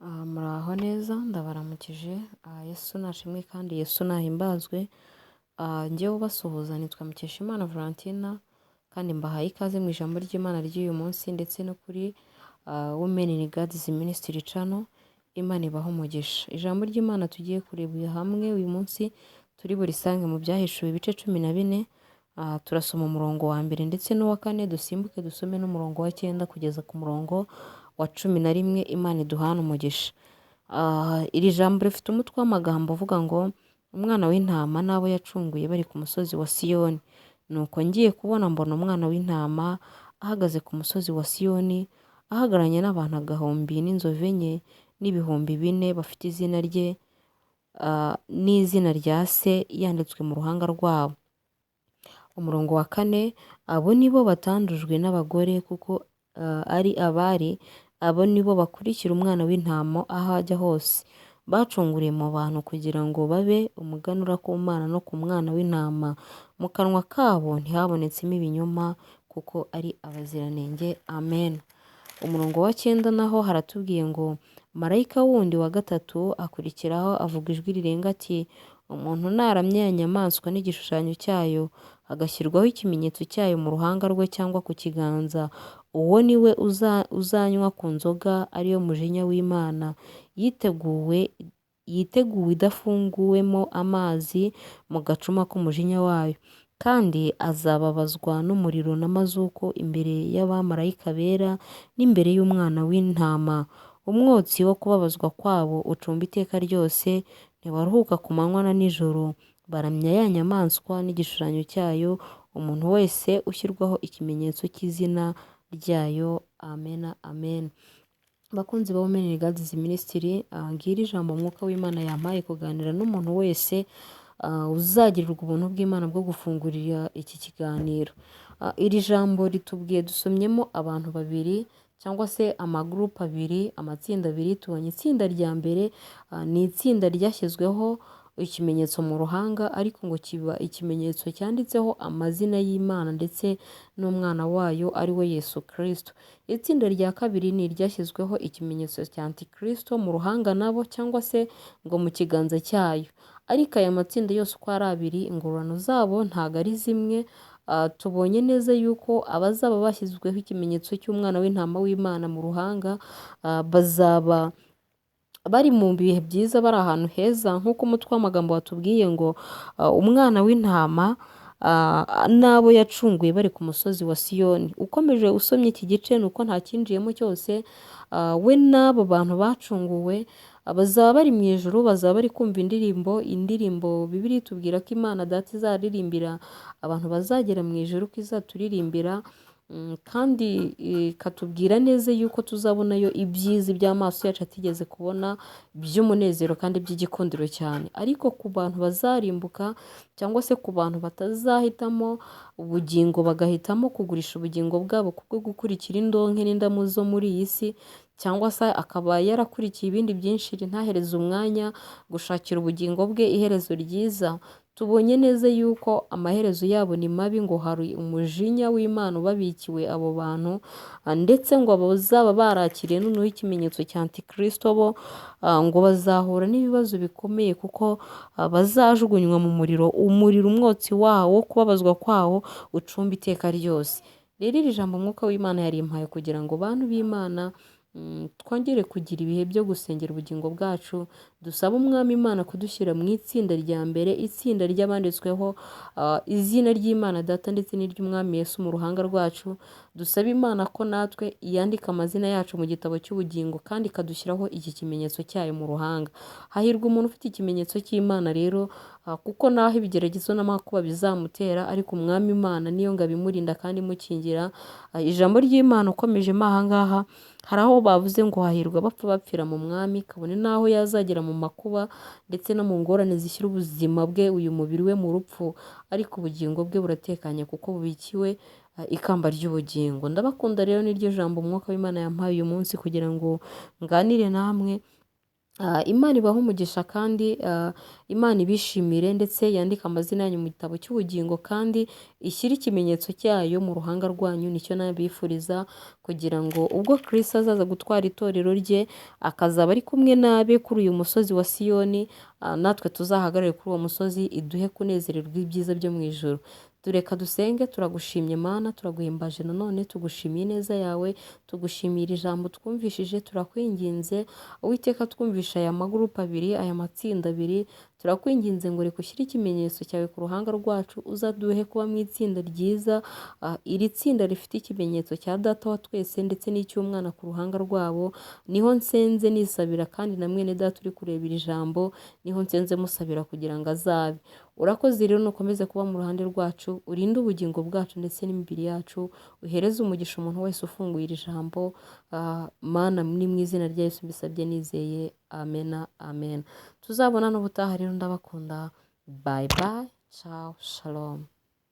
Muraho neza, ndabaramukije. Yesu nashimwe kandi Yesu nahimbazwe. Njyewe ubasuhuza nitwa Mukeshimana Valentina, kandi mbahaye ikaze mu ijambo ry'Imana ry'uyu munsi ndetse no kuri Women in God's Ministry Channel. Imana ibahe umugisha. Ijambo ry'Imana tugiye kurebera hamwe uyu munsi turi burisange mu Byahishuwe ibice 14. Turasoma umurongo wa mbere ndetse n'uwa kane, dusimbuke dusome n'umurongo wa 9 kugeza ku murongo wa 11. Imana iduhane umugisha. Iri jambo rifite umutwe w'amagambo uvuga ngo umwana w'intama n'abo yacunguye bari ku musozi wa Siyoni. Nuko ngiye kubona mbona umwana w'intama ahagaze ku musozi wa Siyoni, ahagararanye n'abantu agahumbi n'inzovu enye n'ibihumbi bine bafite izina rye n'izina rya se yanditswe mu ruhanga rwabo. Umurongo wa 4, abo nibo batandujwe n'abagore kuko ari abari, abo nibo bakurikira umwana w'intama aho ajya hose. Bacunguriye mu bantu kugira ngo babe umuganura ku Mana no ku mwana w'intama. Mu kanwa kabo ntihabonetsemo ibinyoma kuko ari abaziranenge. Amen. Umurongo wa 9 naho haratubwiye ngo marayika wundi wa gatatu akurikiraho avuga ijwi rirenga ati umuntu naramya ya nyamaswa n'igishushanyo cyayo, agashyirwaho ikimenyetso cyayo mu ruhanga rwe cyangwa ku kiganza, uwo ni we uzanywa ku nzoga ariyo mujinya w'Imana, yiteguwe idafunguwemo amazi mu gacuma k'umujinya wayo, kandi azababazwa n'umuriro n'amazuku imbere y'abamarayika bera n'imbere y'umwana w'intama. Umwotsi wo kubabazwa kwabo ucumba iteka ryose, ntibaruhuka ku manywa na nijoro, baramya ya nyamaswa n'igishushanyo cyayo, umuntu wese ushyirwaho ikimenyetso cy'izina ryayo. Amena, amen. Bakunzi ba Women in God's Ministry, ngiri ijambo Umwuka w'Imana yampaye kuganira n'umuntu wese uzagirirwa ubuntu bw'Imana bwo gufungurira iki kiganiro. Iri jambo ritubwiye dusomyemo abantu babiri cyangwa se amagurupe abiri, amatsinda abiri. Tubonye itsinda rya mbere, ni itsinda ryashyizweho ikimenyetso mu ruhanga, ariko ngo kiba ikimenyetso cyanditseho amazina y'Imana ndetse n'umwana wayo ari we Yesu Kristo. Itsinda rya kabiri ni iryashyizweho ikimenyetso cya Antikristo mu ruhanga nabo cyangwa se ngo mu kiganza cyayo. Ariko aya matsinda yose uko ari abiri, ingororano zabo ntago ari zimwe. Tubonye neza yuko abazaba bashyizweho ikimenyetso cy'umwana w'intama w'Imana mu ruhanga, bazaba bari mu bihe byiza, bari ahantu heza, nk'uko umutwe w'amagambo watubwiye ngo umwana w'intama n'abo yacunguye bari ku musozi wa Siyoni. Ukomeje usomye iki gice ni uko ntakinjiyemo cyose, we n'abo bantu bacunguwe bazaba bari mu ijuru, bazaba bari kumva indirimbo, indirimbo Bibiliya itubwira ko Imana Data izaririmbira abantu bazagera mu ijuru, ko izaturirimbira, kandi ikatubwira neza yuko tuzabonayo ibyiza iby'amaso yacu atigeze kubona, by'umunezero kandi by'igikundiro cyane. Ariko ku bantu bazarimbuka cyangwa se ku bantu batazahitamo ubugingo bagahitamo kugurisha ubugingo bwabo kubwo gukurikira indonke n'indamu zo muri iyi si, cyangwa se akaba yarakurikiye ibindi byinshi ntahereze umwanya gushakira ubugingo bwe iherezo ryiza, tubonye neza yuko amaherezo yabo ni mabi, ngo hari umujinya w'Imana ubabikiwe abo bantu, ndetse ngo abazaba barakiriye noneho ikimenyetso cya Antikristo bo ngo bazahura n'ibibazo bikomeye, kuko bazajugunywa mu muriro, umuriro umwotsi wawo wo kubabazwa kwawo ucumba iteka ryose. Rero iri jambo Umwuka w'Imana yarimpaye kugira ngo bantu b'Imana twongere kugira ibihe byo gusengera ubugingo bwacu, dusabe Umwami Imana kudushyira mu itsinda rya mbere, itsinda ry'abanditsweho izina ry'Imana Data ndetse n'iry'Umwami Yesu mu ruhanga rwacu. Dusabe Imana ko natwe yandika amazina yacu mu gitabo cy'ubugingo kandi ikadushyiraho iki kimenyetso cyayo mu ruhanga. Hahirwa umuntu ufite ikimenyetso cy'Imana rero, kuko naho ibigeragezo n'amakuba bizamutera, ariko Umwami Imana niyo ngabo imurinda kandi imukingira. Ijambo ry'Imana ukomejemo aha ngaha, hari aho bavuze ngo hahirwa abapfa bapfira mu Mwami, kabone n'aho yazagera mu makuba ndetse no mu ngorane zishyira ubuzima bwe, uyu mubiri we mu rupfu, ariko ubugingo bwe buratekanye kuko bubikiwe ikamba ry'ubugingo. Ndabakunda rero, niryo jambo Umwuka w'Imana yampaye uyu munsi kugira ngo nganire namwe. Imana ibahe umugisha kandi Imana ibishimire, ndetse yandike amazina yanyu mu gitabo cy'ubugingo, kandi ishyire ikimenyetso cyayo mu ruhanga rwanyu. Nicyo nabifuriza, kugira ngo ubwo Kristo azaza gutwara itorero rye, akazaba ari kumwe n'abe kuri uyu musozi wa Siyoni, natwe tuzahagarare kuri uwo musozi, iduhe kunezererwa ibyiza byo mu ijuru. Tureka dusenge. Turagushimye Mana, turaguhimbaje nanone, tugushimiye ineza yawe, tugushimira ijambo twumvishije. Turakwinginze Uwiteka, twumvisha aya magurupe abiri, aya matsinda abiri. Turakwinginze ngo reka ushyire ikimenyetso cyawe ku ruhanga rwacu, uzaduhe kuba mu itsinda ryiza, iri tsinda rifite ikimenyetso cya Data wa twese ndetse n'icy'Umwana ku ruhanga rwabo. Niho nsenze nisabira, kandi na mwene data uri kureba iri jambo niho nsenze musabira kugira ngo azabe. Urakoze rero, nukomeze kuba mu ruhande rwacu, urinde ubugingo bwacu ndetse n'imibiri yacu, uhereze umugisha umuntu wese ufunguye iri jambo. Mana, ni mu izina rya Yesu mbisabye nizeye, amena, amen. Tuzabona n'ubutaha rero, ndabakunda. Bye bye, ciao, shalom.